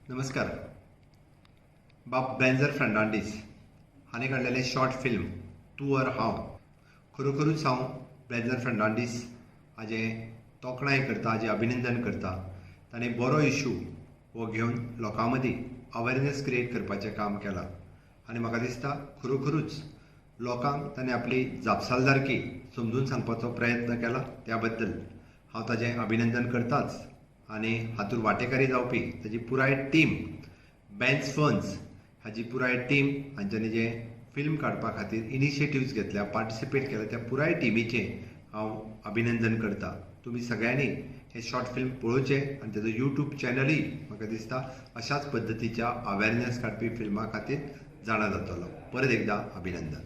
नमस्कार. बाब बेंजर फर्नांडीस हांणी काडलेलें शॉर्ट फिल्म तूं और हांव. खरोखरूच हांव बेंजर फर्नांडीस हाजें तोखणाय करता, हाजें अभिनंदन करता. ताणें बरो इशू हो घेवन लोकां मदीं अवेरनेस क्रिएट करपाचें काम केलां आनी म्हाका दिसता खरोखरूच लोकांक ताणें आपली जापसालदारकी समजून सांगपाचो प्रयत्न केला. त्या बद्दल हांव ताजें अभिनंदन करताच आनी हातूंत वांटेकारी जावपी ताजी पुराय टीम, बेन्स फर्न्स हाजी पुराय टीम, हांच्यांनी जें फिल्म काडपा खातीर इनिशिएटिव्स घेतल्या, पार्टिसिपेट केल्या, त्या पुराय टिमीचें हांव अभिनंदन करता. तुमी सगळ्यांनी हें शॉर्ट फिल्म पळोवचें आनी ताजो यूट्यूब चॅनलूय म्हाका दिसता अशाच पद्दतीच्या अवेरनेस काडपी फिल्मा खातीर जाणा जातलो. परत एकदां अभिनंदन.